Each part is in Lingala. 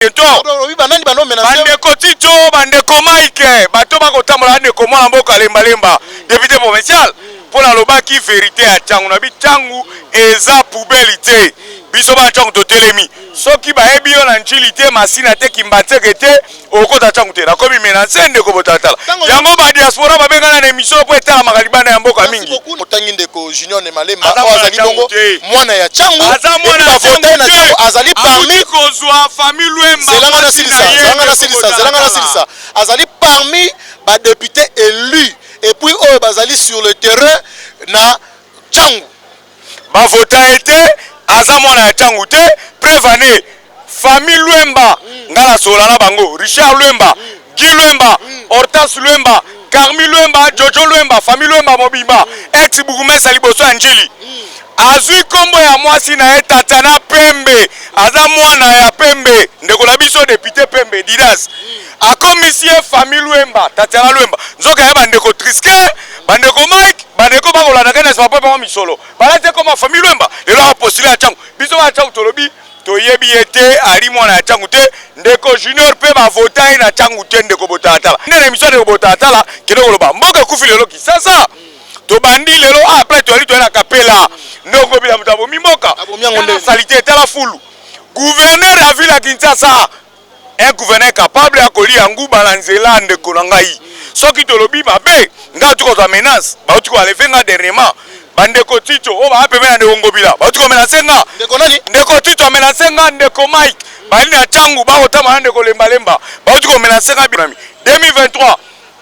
Bientôt. Banani banomenace? Bandeko Tito, bandeko Mike, bato bakotambola, ndeko mwana mboka Lembalemba, député provincial, mpo nalobaki vérité ya Ntango na bi. Ntango eza poubelle te. Biso bana Ntango totelemi. Soki bayebi yo na Njili te, Masina te, Kimbanseke te, okota Ntango te. Nakomi menace, ndeko Botalatala. Yango badiaspora babengana na émission mpo etalamaka libanda ya mboka mingi. Otangi ndeko Junior Nemalemba. Aza oyo mwana azali Tshangu bongo te. Mwana ya Tshangu. Aza mwana ya Bavote na Tshangu te. Tshangu, azali parmi Awuti kozwa famille Lwemba. Zelanga mwasi nasilisa. na ye, Zelanga ndeko nasilisa, zelanga Botalatala. nasilisa. Azali parmi badéputé élu et puis oyo bazali sur le terrain na Tshangu. Bavota ye te, aza mwana ya Ntangu te. Preuve ane, famille Lwemba, nga nasola na bango: Richard Lwemba, Guy Lwemba, Hortense Lwemba, Carmi Lwemba, Jojo Lwemba, famille Lwemba mobimba. Ex bourgmestre liboso ya Njili azwi nkombo ya mwasi na ye, Tatiana Pembe. Aza mwana ya Pembe, ndeko na biso député Pembe Didas. Akomisi ye famille Lwemba, Tatiana Lwemba. Nzoka ye bandeko Triske, bandeko Mike, bandeko bakolandaka na nsima mpo bango misolo balati ekoma famille Lwemba. Lelo apostule ya Ntango. Biso bana Ntango tolobi toyebi ye te, ali mwana ya Ntango te. Ndeko Junior mpe bavota ye na Ntango te. Ndeko Botalatala, nde na émission ya ndeko Botalatala, kende koloba mboka ekufi lelo. Kisasa tobandi lelo après toyali toya na Kapela. Ndongo bila moto abomi mboka. Abomi yango ndenge. Salité, tala fulu. Gouverneur ya ville ya Kinshasa, un gouverneur capable ya kolia nguba na nzela. Ndeko na ngai, soki tolobi mabe, ngai oti kozwa menace. Bauti koenlever nga dernièrement. Bandeko Tito oyo baa pembeni na ndeko Ngobila bauti komenacer nga. Ndeko nani? Ndeko Tito amenacer nga. Ndeko Mike bali na Ntangu, bakotama na ndeko Lembalemba, bauti komenacer nga. 2023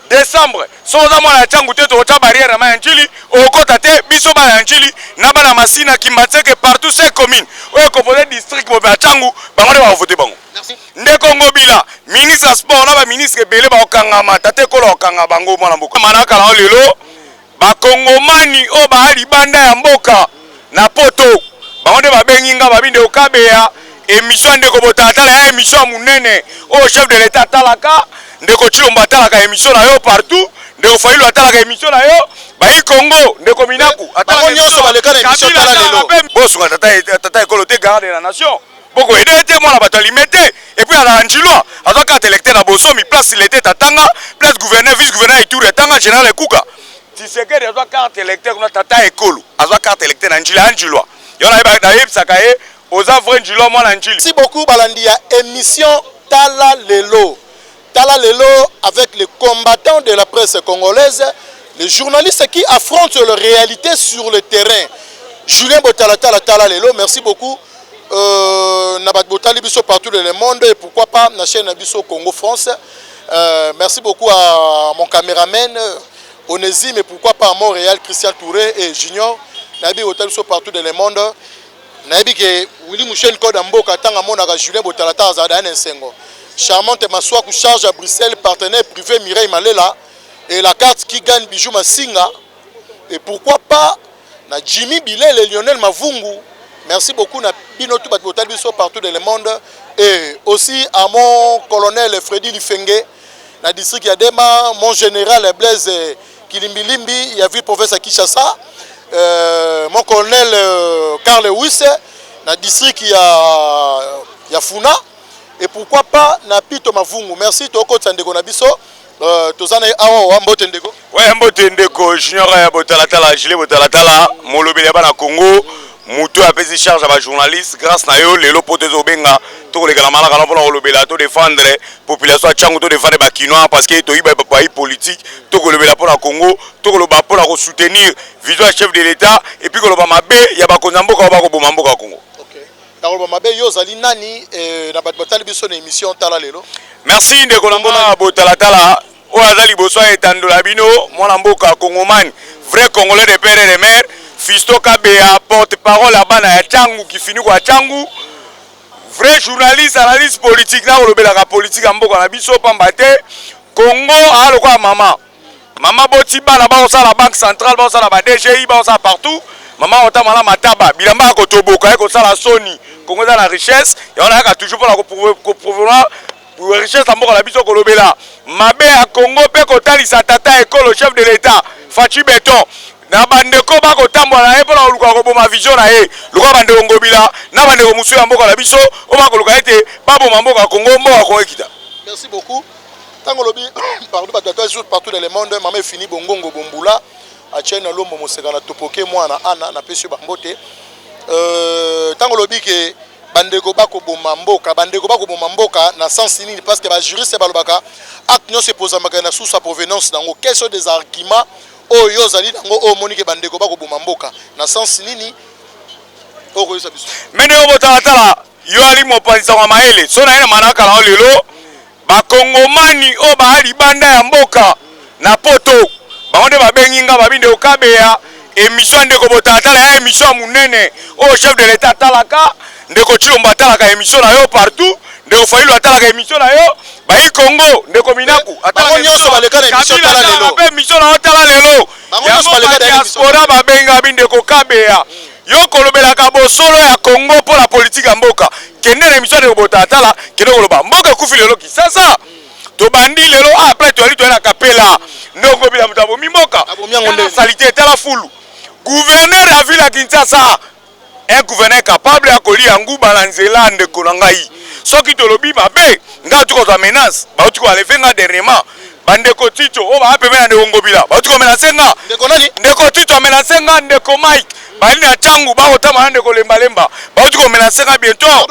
décembre, soki oza mwana ya Ntangu te, tokotya barrière na mai ya Njili, okota te. Biso bana ya Njili na bana Masina, Kimbanseke, partout cinq commune oyo ecompose district bobe ya Ntangu, bango nde bakovote bango. Ndeko Ngobila, ministre ya sport, na baministre ebele bakokangama. Tata ekolo akokanga bango. Mwana mboka manaka na lelo, bakongomani oyo baa libanda ya mboka na poto, bango nde babengi nga, babi: "Ndeko Kabeya, émission ya ndeko Botalatala ya émission ya monene oyo chef de l'État atalaka. Ndeko Chilombo atalaka émission na yo partout, ndeko Fayulu atalaka émission na yo, bayi Congo, ndeko Minaku." Bango nyonso baleka na émission Tala Lelo. Bosunga tata, tata ekolo te, garde de la nation. Bokoaider te, mwana bato alime te. Et puis azala Njilwa, azwa carte électeur na Bosomi, place lete tatanga, place gouverneur, vice gouverneur Ituri atanga, général Ekuka Tshisekedi azwa carte électeur kuna. Tata ekolo azwa carte électeur na Njili, ya Njilwa. Yo nayebisaka ye, oza vrai Njilwa, mwana Njili. Merci beaucoup, balandi ya émission Tala Lelo. Tala Lelo avec les combattants de la presse congolaise, les journalistes qui affrontent la réalité sur le terrain. Julien Botalatala, Tala Lelo, merci beaucoup. Na bato botali biso partout dans le monde et pourquoi pas na chaîne na biso Congo France. Merci beaucoup à mon caméraman Onésime et pourquoi pas à Montréal Christian Touré et Junior. Nayebi botali biso partout dans le monde. Nayebi ke Willy Mushen Code mboka ntango amonaka Julien Botalata azala daya na esengo. Charmante Maswaku charge à Bruxelles, partenaire privé Mireille Malela et la carte qui gagne Bijou Masinga et pourquoi pas na Jimmy Bilele, Lionel Mavungu. Merci beaucoup na bino tout bato botali biso partout dans le monde et aussi à mon colonel Freddy Lifenge na district ya Dema, mon général Blaise Kilimbilimbi ya ville province ya Kinshasa, mon colonel Carl Lewis na district ya Funa et pourquoi pas na Pito Mavungu. Merci. Tokotisa ndeko na biso, toza na ye awa wa. Mbote, ndeko. We, mbote, ndeko Junior ya Botalatala, Gile Botalatala, molobeli ya bana Congo, moto oyo apesi charge ya bajournaliste. Grâce na yo lelo po tozobenga, tokoleka na malaka na mpona kolobela, todéfendre population ya Ntiango, todéfendre Bakinois, parce que toyiba bayi politique. Tokolobela mpona Congo, tokoloba mpona kosoutenir vision ya chef de l'État et puis koloba mabe ya bakonzi ya mboka oyo bakoboma mboka ya Congo. Nakoloba mabe. Yo ozali nani na bato batali biso na émission Tala Lelo? Merci, ndeko na mona Botalatala. Oyo aza liboso ya etandola bino, mwana mboka kongomani, vrai Congolais de père et de mère, Fisto Kabeya, porte parole ya bana ya Ntiangu, kifiniko ya Ntiangu, vrai journaliste, analyste politique. Na kolobelaka politique ya mboka na biso, pamba te Congo aa lokola mama. Mama boti bana, bakosala Banque centrale, bakosala ba DGI, bakosala partout. Mama otama na mataba, bilamba ya kotoboka, ye kosala soni. Congo eza na richesse yango, nayaka toujours mpona koprouver richesse ya mboka na biso, kolobela mabe ya Congo mpe kotalisa tata ekolo, chef de l'État Fatshi Béton. Na bandeko bakotambola na ye mpo na koluka koboma vision na ye, lokola bandeko Ngobila na bandeko mosusu ya mboka na biso oyo bakoluka ete baboma mboka ya Congo, mboka ya Congo ekita. Merci beaucoup. Tango lobi pardon bato bato partout dans le monde mama efini bongongo bombula atie na lombo moseka na topoke mwana ana napesi yo bambote. Tango lobi ke bandeko bakoboma mboka, bandeko bakoboma mboka na sens nini? Parce que ba juriste balobaka acte nyonso epozamaka na source ya provenance nango. Quels sont des arguments oyo yo ozali nango oyo omoni ke bandeko bakoboma mboka na sens nini oyo koyebisa biso? Me ndenge botalatala yo ali mopanzi sango ya mayele so na ye na manaka na yo lelo, bakongomani oyo baa libanda ya mboka na poto, bango nde babengi nga, babi ndeko Kabeya, émission ya ndeko botalatala ya émission ya monene oyo chef de l'État atalaka, ndeko Tshilombo atalaka émission na yo partout, ndeko Fayulu atalaka émission na yo, bayi Congo, ndeko Minaku atalaka nyonso baleka na émission tala lelo mpe émission na yo tala lelo. Yango badiaspora babenga bi ndeko Kabeya, yo kolobelaka bosolo ya Congo mpo na politike ya mboka, kende na émission ya ndeko botalatala, kende koloba mboka ekufi lelo Kisasa. Tobandi lelo après toyali toyali na kapela ndongo bila moto abomi mboka salite. Tala fulu gouverneur ya ville ya Kinshasa, un gouverneur capable ya kolia nguba na nzela. Ndeko na ngai, soki tolobi mabe, ngai atuki kozwa menace, bauti koenlever nga dernièrement. Bandeko Tito oyo baa pembeni ya ndeko Ngobila bauti komenacer nga. Ndeko nani? Ndeko Tito amenacer nga. Ndeko Mike bali na ntangu bakotama na ndeko Lembalemba bauti komenacer nga bientôt.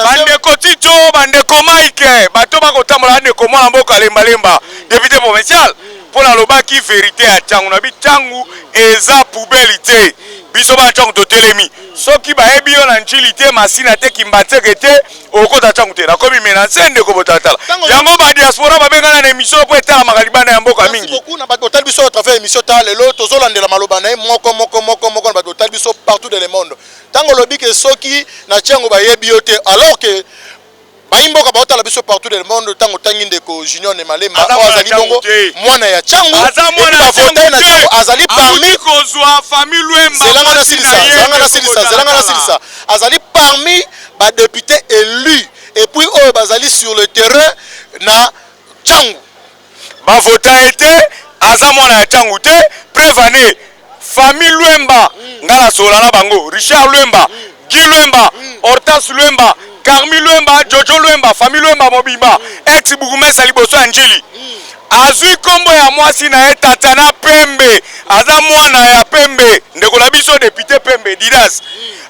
Bandeko Tito, bandeko Mike, bato bakotambola na ndeko mwana mboka Lembalemba, député provincial, mpo nalobaki vérité ya ntango na bi ntango eza poubelle te. Biso bana ntango totelemi, soki bayebi yo na Njili te, Masina te, Kimbanseke te, okota ntango te. Nakomi menace ndeko botalatala yango badiaspora babengana na émission mpo etalamaka libanda ya mboka mingi. Na bato otali biso à travers émission ta lelo, tozolandela maloba na ye moko moko moko moko. Na bato otali biso partout dans le monde, ntango olobi ke soki na Tshangu bayebi yo te, alors que bayimboka baotala biso partout dans le monde, ntango otangi ndeko Junior Nemalemba oyo azali bongo mwana ya Tshangu, bavota na Tshangu, azali parmi kozwa famille Lwemba. Zelanga nasilisa, zelanga nasilisa, zelanga nasilisa. Azali parmi badéputé élu et puis oyo bazali sur le terrain na Tshangu. Bavota ye te, aza mwana ya Tshangu te. Preuve ane famille Lwemba, nga nasola na bango, Richard Lwemba, Guy Lwemba, Hortense Lwemba, Carmi Lwemba, Jojo Lwemba, famille Lwemba mobimba, ex bourgmestre liboso ya Njili, azwi nkombo ya mwasi na ye Tatiana Pembe, aza mwana ya Pembe, ndeko na biso député Pembe Didas.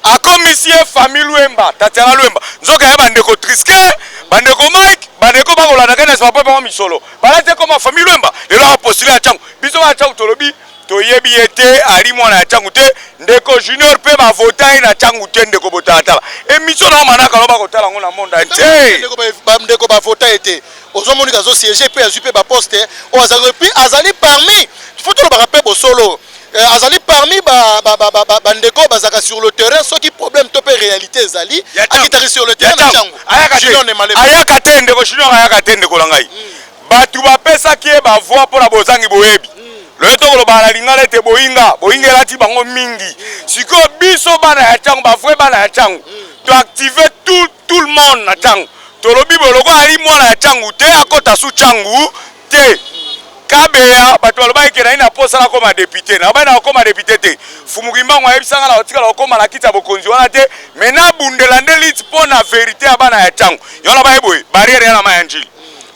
Akomisi ye famille Lwemba, Tatiana Lwemba, nzoka ye bandeko Triske, bandeko Mike, bandeko bakolanda kene nsima mpo bango misolo balati ekoma famille Lwemba. Lelo apostule ya Tshangu, biso bana Tshangu tolobi toyebi ye te, ali mwana ya Tshangu te. Ndeko Junior mpe bavota ye na Tshangu te. Ndeko botalatala émission na manaka lo bakotala yango na monde entier. Ndeko, bavota ye te, ozomonika azosiéger mpe azwi mpe baposte oyo azali, puis azali parmi, faut tolobaka mpe bosolo, azali parmi bandeko bazalaka sur le terrain. Soki problème to mpe réalité ezali, akitaki sur le terrain na Tshangu. Ayaka te, ndeko Junior ayaka te. Ndeko na ngai, bato bapesaki ye bavoix mpo na bozangi boyebi. Loye tokoloba na lingala ete boyinga boyinga elati bango mingi. Sikoyo biso bana ya Tshangu, bavrai bana ya Tshangu, toactiver tout le monde na Tshangu. Tolobi boye, lokola ali mwana ya Tshangu te, akɔta su Tshangu te. Kabeya, bato balobaki ke nayi na posa nakoma député, nabai na kokoma député te. Fumuki mbango ayebisanga na kotikala kokoma na kiti ya bokonzi wana te, me nabundela nde liti mpo na vérité ya bana ya Tshangu. Yango na baye boye, barrière ya na mai ya Njili,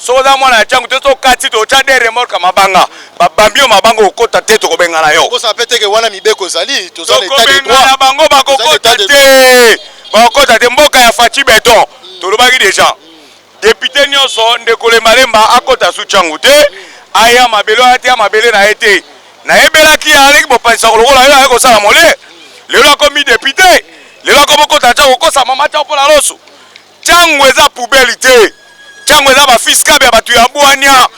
soki oza mwana ya Tshangu te, soki okati, totya de remorque ya mabanga, babambi yo mabanga, okota te, tokobengana yo. Kosala pe teke wana mibeko ezali, toza na état de droit. Tokobengana bango, bakokota te, bakokota te. Mboka ya Fatshi Béton, tolobaki déjà, député nyonso ndeko Lembalemba akota su Tshangu te, aya mabele wana te, ya mabele na ye te. Nayebelaki aleki bopanzisaka lokola yo aye kosala mole. Lelo akomi député, lelo akomi okota Tshangu, okosa mama Tshangu mpo na loso. Tshangu eza poubelle te, Tshangu eza bafils ya bato ya bwania.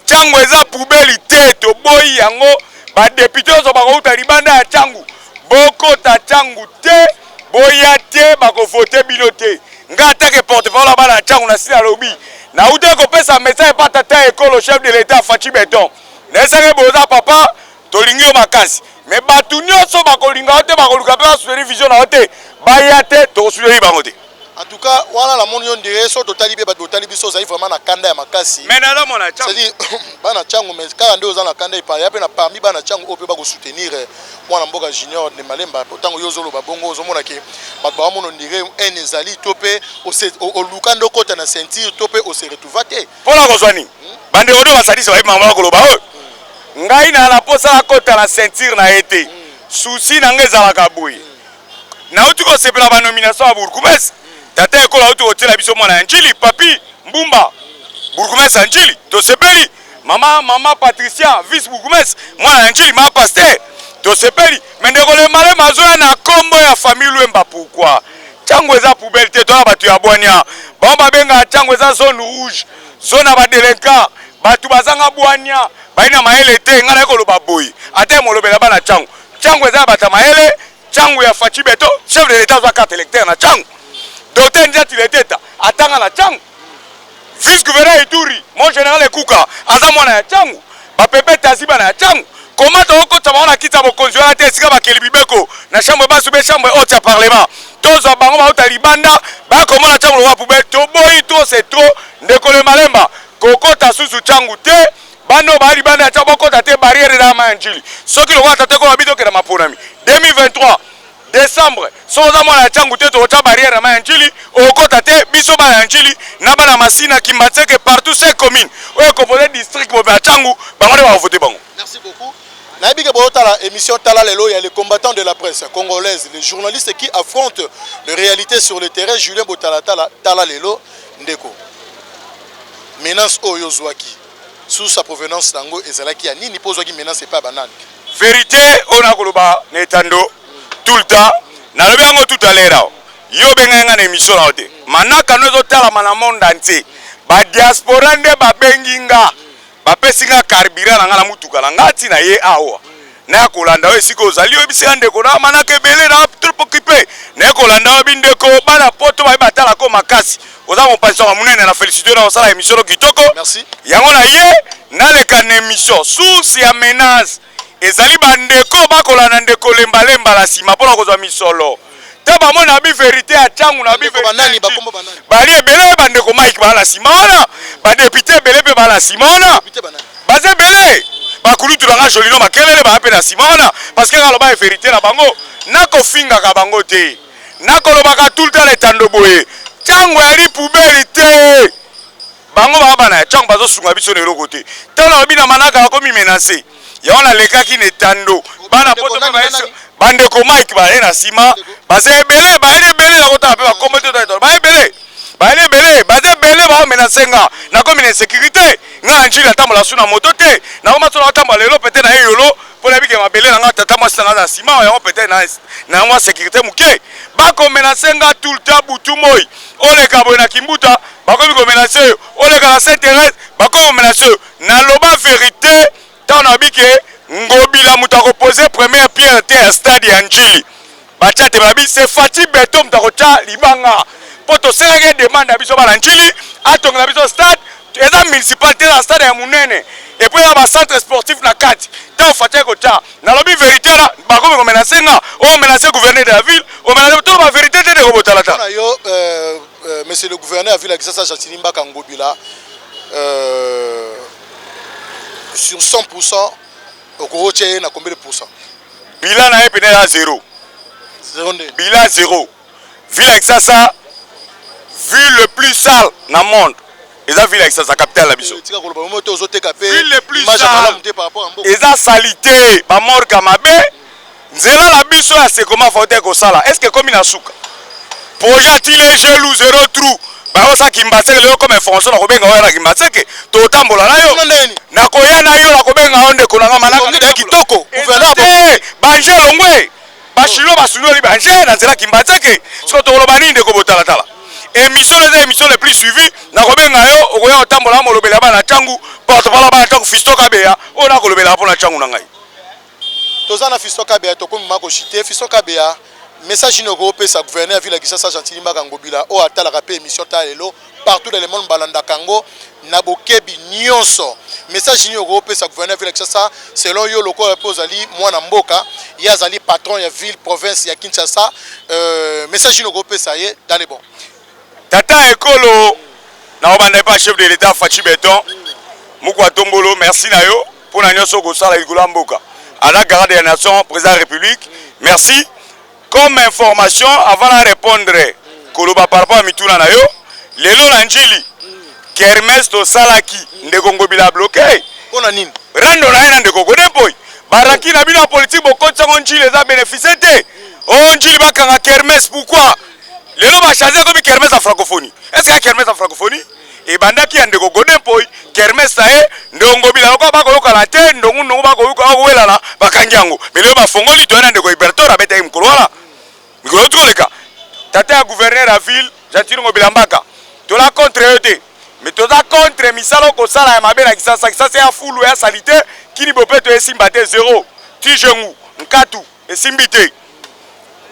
Tshangu eza poubelle te, toboyi yango. Badéputé nyonso bakouta libanda ya Tshangu, bokota Tshangu te, boya te, bakovote bino te. Nga atake porte parole ya bana ya Tshangu, na sili alobi, nauti kopesa message epa tata ekolo, chef de l'État Fatshi Béton. Nayesaki boza papa, tolingi yo makasi, me bato nyonso bakolinga yo te, bakoluka mpe basoutenir vision na yo te, baya te, tokosoutenir bango te. En tout cas, wana namoni yo ndire so totali mpe bato botali biso, ozali vraiment na kanda ya makasi. Mais naza mwana Tshangu. C'est-à-dire bana Tshangu, mais kaka nde oza na kanda epai ya mpe na parmi bana Tshangu oyo mpe bakosoutenir mwana mboka Junior Lembalemba. Ntango yo ozoloba bongo, ozomona ke bato baomona ndire haine ezali to mpe oluka nde okota na ceinture to mpe ose retrouva te. Mpona kozwa nini? Bandeko to basalisi bayebi makambo bakoloba oyo. Ngai na mposa nakota na ceinture na ye te. Souci na ngai ezalaka boye: nauti kosepela banomination ya bourgmestre. Tata ekolo auti kotiela biso mwana ya Njili, Papi Mbumba, bourgmestre ya Njili. Tosepeli. Mama Patricia, vice bourgmestre, mwana ya Njili, mama pasteur, tosepeli. Mais ndeko Lemalema azoya na nkombo ya famille Lwemba. Pourquoi? Ntango eza poubelle te. Toya bato ya bwania. Bango babengaka ntango eza zone rouge, zone ya badélinquants, bato bazanga bwania, bayi na mayele te. Ngai naye koloba boye, ata molobela bana Ntango, Ntango eza ya bato ya mayele. Ntango ya Fatshi Béton, chef de l'État, azwa carte électeur na Ntango. Docteur Nzati Leteta atanga na Ntango. Vice gouverneur Ituri, mon général Ekuka, aza mwana ya Ntango. Bapepe tazi bana ya Ntango. Koma tokokotisa bango na kiti ya bokonzi wana te, esika bakeli bibeko na chambre basse be chambre haute ya parlement. Tozwa bango bauta libanda, baya komona Ntango lokola poubelle. Toboyi, trop c'est trop. Ndeko Lemalemba kokota susu Ntango te. Bana oyo baya libanda ya Ntango bokota te. Barrière eza ya mai ya Njili. Soki lokola tata ekolo babi tokenda maponami 2023 décembre, soki oza mwana ya Ntango te, tokotya barrière ya mai ya Njili, okota te. Biso bana ya Njili na bana Masina, Kimbanseke, partout ces commune oyo ecompose district bobe ya Ntango, bango nde bakovote bango. Merci beaucoup. Nayebi ke botala émission Tala Lelo ya les combattants de la presse congolaise, les journalistes qui affrontent les réalités sur le terrain, Julien Botalatala. Tala Lelo, ndeko, menace oyo ozwaki, sous sa provenance nango ezalaki ya nini? Mpo ozwaki menace epai ya banani? Vérité oyo nakoloba na etando tout le temps, nalobi yango tout à l'heure awa. Yo obengai nga na émission na yo te. Manaka no ezotalama na monde entier. Badiaspora nde babengi nga, bapesi nga carburant na nga na mutuka na nga ntina ye awa. Naya kolanda oyo esika ozali. Oyebisi nga: "Ndeko, na manaka ebele, na trop occupé." Naye kolanda oyo bindeko bana Poto baye batalako makasi. Oza mopanzi sango monene na félicité na kosala émission no kitoko. Merci. Yango na ye naleka na émission. Source ya menace ezali bandeko bakolanda ndeko Lembalemba na nsima mpona kozwa misolo te. Bamona bi vérité ya ntango na bi Bandeko banani? Bakombo banani? Bali ebele. Bandeko Mike baa na nsima wana, badéputé ebele mpe baa na nsima wana. Député banani? Baza ebele. Bakulutu na nga Jolino Makelele baa mpe na nsima wana, parce que nga aloba vérité na bango. Nakofingaka bango te, nakolobaka tout le temps etando boye: ntango yali poubelle te. Bango baa bana ya ntango, bazosunga biso na eloko te. Ntango nalobi na manaka, bakomi menace. Yango nalekaki na etando. Bana Bandeko Poto mpe nani, nani? Bandeko Mike baye na nsima, baza ebele, bayeli ebele. Nakotala mpe bakombo te. Baye ebele, bayeli ebele, baza ebele, baomenace nga. Nakomi na insécurité. Nga na Njili atambola su na moto te. Nakoma so nakotambola lelo pete na ye yolo mpo nayebike mabele na nga. Tata mwasi na nga na nsima yango pete na yango sécurité moke. Bakomenace nga tout le temps, butu moi. Oleka boye na Kimbuta, bakomi komenace yo. Oleka na Saint Thérèse, bakomi komenace yo. Naloba vérité ntango nayebi ke Ngobila moto akopose première pierre te ya stade ya Njili. Batia te, babi c'est Fatshi Béton moto akotya libanga, mpo tosalaki demande ya biso bana Njili atongela biso stade. Eza municipal te, eza stade ya monene et puis eza bacentre sportif na kati. Ntango Fatshi akotya, nalobi vérité wana, bakomi komenace nga: omenace gouverneur de la ville, omenace. Toloba vérité te, ndeko botala ta. Mpona yo, monsieur le gouverneur ya ville ya Kisasa, Gentiny Mbaka Ngobila, sur 100, okokotia ye na combien de pourcent? Bilan na ye pene eza zéro. Zéro nde? Bilan zéro. Ville ya Kisasa, ville le plus sale na monde, eza ville ya Kisasa, capitale na biso. Tika koloba momo te, ozoteka mpe Ville le plus image ya sale. malamu te par rapport ya mboka. Eza saleté, bamorgue mabe. Nzela na biso ya Sekoma faute kosala, est ce que ekomi na suka? Projet atile gelu zéro trou. Bayosala Kimbanseke lelo comme information. Nakobenga oyo na Kimbanseke, totambola na yo. Kuna ndeni? Nakoya na yo, nakobenga yo, ndeko na nga manaka. Ebongi ya kitoko, gouverneur. Te, bange elongwe, bachinois basundoli bange na nzela Kimbanseke. Siko tokoloba nini, ndeko botalatala? Émission eza émission le plus suivi. Nakobenga yo, okoya kotambola. Molobela bana ntangu, porte-parole bana ntangu, Fiston Kabeya oyo nakolobelaka mpo na ntangu na ngai. Toza na Fiston Kabeya, tokomi ma koshite. Fiston Kabeya, message nini okopesa gouverneur ya ville ya Kisasa, Gentiny Mbaka Ngobila, oyo atalaka mpe émission Tala Lelo partout dans le monde, balandaka yango na bokebi nyonso? Message nini okopesa gouverneur ya ville ya Kisasa, selon yo, lokola mpe ozali mwana mboka, ye azali patron ya ville province ya Kinshasa? Message nini okopesa ye dans les bons? Tata ekolo, nakobanda epa chef de l'Etat Fatshi Beton, Mukwa Tombolo, merci na yo mpo na nyonso okosala likolo ya mboka. Aza garant de la nation, président ya République. Merci. Comme information, avant na répondre koloba par rapport ya mituna na yo, lelo na Ndjili, kermesse tosalaki, ndeko Ngobila bloqué. Mpo na nini? Rando na ye na ndeko Gode Mpoy. Baraki na bino ya politique bokotisa ngo Ndjili eza bénéfice te. Oh Ndjili bakanga kermesse pourquoi? Lelo ba changer ekomi kermesse ya francophonie. Est-ce que ya kermesse ya francophonie? Ebandaki ya ndeko Gode Mpoy, kermesse na ye, ndeko Ngobila lokola bakoyokana te, ndongu ndongu bakoyoka bakowelana, bakangi yango. Mais lelo bafongoli toya na ndeko Ibertor abetaki mokolo wana. Mikolo euti koleka. Tata ya gouverneur ya ville, Gentiny Ngobila Mbaka, tola contre yo te. Mais toza contre misala okosala ya mabe na Kisasa. Kisasa ya fulu ya salite, kini bopeto esimba te zero. Tijengu, Nkatu, esimbi te.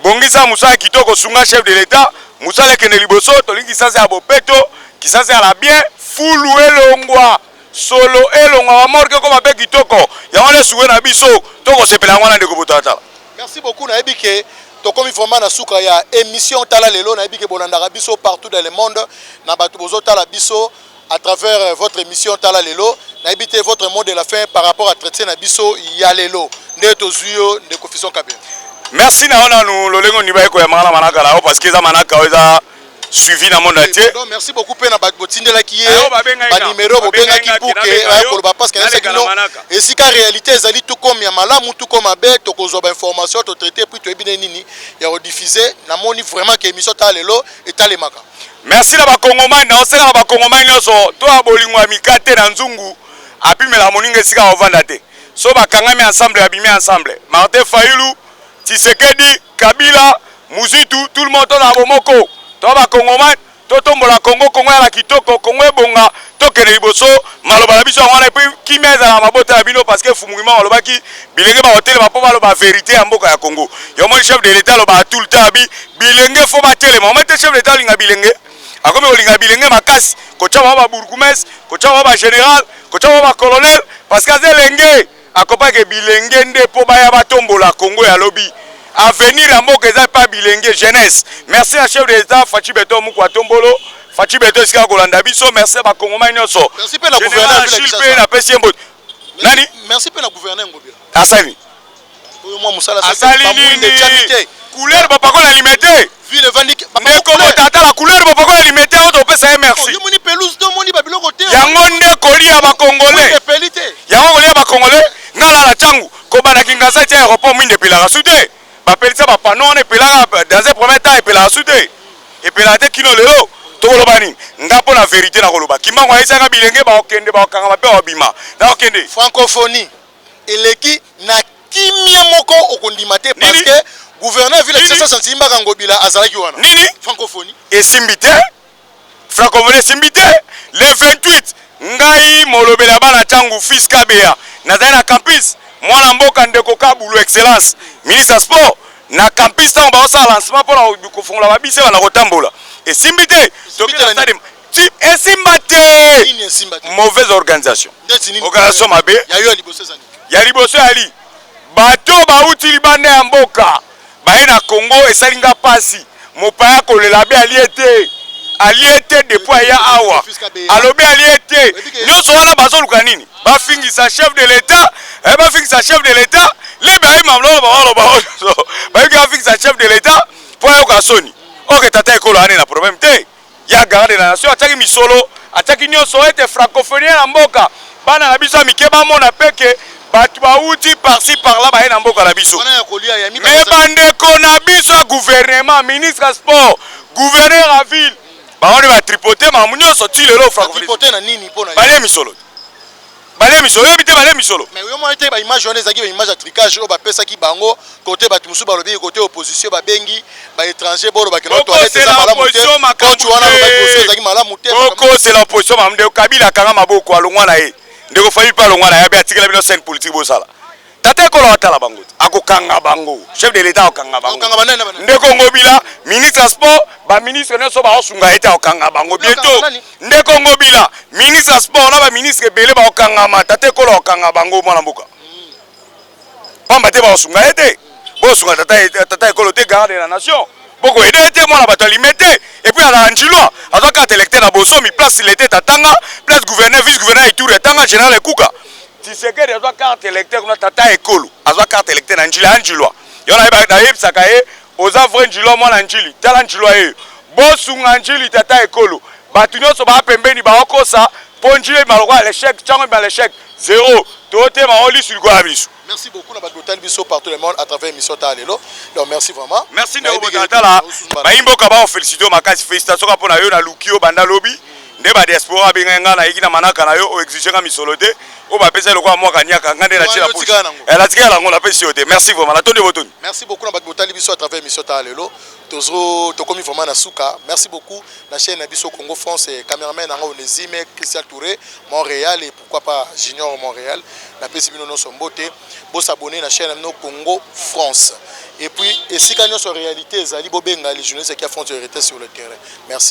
Bongisa mosala kitoko, sunga chef de l'Etat, mosala ekende liboso, tolingi Kisasa ya bopeto, Kisasa ya la bien, fulu elongwa, solo elongwa, ba morgue ekoma pe kitoko. Yango nde souhait na biso, tokosepela yango wana ndeko Botalatala. Merci beaucoup, nayebi ke tokomi vraiment na suka ya émission Tala Lelo, nayebi ke bolandaka biso partout dans le monde, na bato bozotala biso à travers euh, votre émission Tala Lelo, nayebi te votre mot de la fin par rapport à traité na biso ya lelo nde tozwi yo ndeko Fiston Kabila. Merci na yo nanu lolenge ondimaki koyamba nga na manaka na yo parce que eza manaka oyo eza suivi na monde entier. Donc merci beaucoup pe na bato botindelaki ye ba numéro bobengaki pour que aya koloba parce que nayebisaki no esika réalité ezali tout comme ya malamu tout comme mabe tokozwa ba information to traiter puis toyebi nde nini ya kodiffuser. Namoni vraiment que émission Tala Lelo etalemaka. Merci na ba kongomani na osenga na ba kongomani nyonso to ya bolingo ya mikate na nzungu apimela moninga esika akovanda te so bakangami ensemble abimi ensemble Martin Fayulu Tshisekedi Kabila Muzitu tout le monde tozala bomoko to ba kongomani totombola Congo Congo ya kitoko Congo ebonga tokende liboso maloba na biso yango wana epuis kimia ezala na mabota na bino parce que Fumukima alobaki bilenge bakotelema mpo baloba verite ya mboka ya Congo yo moni chef de l'etat alobaka tout le temps abi bilenge fo batelema omoni te chef de l'etat alinga bilenge akomi kolinga bilenge makasi kotya bango ba bourgmestre kotya bango ba général kotya bango ba colonel parce que aza elenge akopaki bilenge nde mpo baya batombola Congo ya lobi avenir ya mboka eza epa bilenge jeunesse merci na chef de l'etat Fatshi Beton Mukwa Tombolo Fatshi Beton esika kolanda biso merci na bakongomani nyonso merci mpe na gouverneur Achille mpe napesi ye mbote nani merci mpe na gouverneur Ngobila asali oyo mwa mosala asali nini couleur bapakola limete ville evandi ndeko botata la couleur bapakola limete yango topesa ye merci yo moni pelouse to moni ba biloko te yango nde kolia ba congolais epeli te yango kolia ba congolais nga lala changu kobanda Kingasani ti aéroport mwinda epelaka su te bapelisa ba panneau wana epelaka dans un premier temps epelaka su te epelaka te kino lelo tokoloba nini nga mpo na verite nakoloba kimbangu ayebisaka bilenge bakokende bakokangama mpe bakobima nakokende francophonie eleki na kimia moko okondima te parce que gouverneur ville Kinshasa Gentiny Mbaka Ngobila azalaki wana nini francophonie esimbi te francophonie esimbi te le 28 ngai molobeli ya bana Tshangu fils Kabeya nazali na campus mwana mboka ndeko Kabulu excellence ministre ya sport na campus ntango baosala lancement mpona kofungola babisi bana kotambola esimbi te tokende na stade ti esimba te mauvaise organisation organisation mabe ya liboso yali bato bauti libanda ya mboka baye na Congo esali nga pasi mopaya kolela abe alie te alie te depuis aya awa alobi alie te nyonso wana bazoluka nini bafingisa chef de l'etat eh, bafingisa chef de l'etat lebe ayi mamlolo bawaloba bayoki bafingisa chef de l'etat mpo ayoka soni oke tata ekolo ane na problème te ya garant de la nation atiaki misolo atiaki nyonso ete francophonie na mboka bana na biso ya mike bamona mpe ke bato bauti par-ci par-là baye na mboka na biso me bandeko na biso ya gouvernement ministre ya sport gouverneur ya ville bango nde batripote makambo nyonso ti lelo francophonie balie misolo Balie misolo, oyebi te balie misolo. Mais yo moni te ba image wana ezalaki ba image ya trucage oyo bapesaki bango kote bato mosusu balobi kote opposition babengi ba étranger boloba ke no toilette eza malamu te coach wana alobaki boso ezalaki malamu te. Bokosela opposition makambo ndeko Kabila akanga maboko alongwa na ye ndeko Fayulu mpe alongwa na ye abe atikela bino scène politique bosala. Tata ekolo atala bango te akokanga bango chef de l'etat akokanga bango ndeko Ngobila ministre ya sport ba ministre nyonso baosunga ye te akokanga bango bientôt ndeko Ngobila ministre ya sport na ba ministre ebele bakokangama tata ekolo akokanga bango mwana mboka pamba te bakosunga ye te bosunga tata, tata ekolo te garde de la nation. Bokoyede ye te, mwana bato alime te. Et puis azala Njilwa, azwa carte électeur na Bosomi, place lete tatanga, place gouverneur, vice gouverneur Ituri atanga, général Ekuka. Tshisekedi azwa carte électeur kuna, tata ekolo azwa carte électeur na Njili, ya Njilwa. Yo nayebisaka ye, oza vrai Njilwa, mwana Njili, tala Njilwa yeyo. Bosunga Njili, tata ekolo. Bato nyonso baa pembeni baokosa mpo Njili ebima lokola l'échec, ntango ebima l'échec zéro, totema o lisu likolo ya misu. Merci beaucoup na bato botali biso partout le monde à travers émission Tala Lelo. Donc merci vraiment. Merci ndeko Botatala. Bayimboka bao félicité yo makasi, félicitation kaka mpo na yo. Naluki yo banda lobi nde badiaspora abengai ngai, nayeki na manaka na yo, oexige nga misolo te oyo bapesa lokola mwaka niaka ngai nde natie na poche, natikala yango, napesi yo te. Merci vraiment, natondi botoni. Merci beaucoup na bato botali biso à travers émission Tala Lelo. Tozo tokomi vraiment na suka. Merci beaucoup na chaîne na biso Congo France, cameraman nango Onésime Christian Touré Montréal et pourquoi pas Junior Montréal. Napesi bino nyonso mbote. Bosabonner na chaîne na bino Congo France et puis esika nyonso réalité ezali, bobenga les journalistes qui affrontent la réalité sur le terrain. Merci.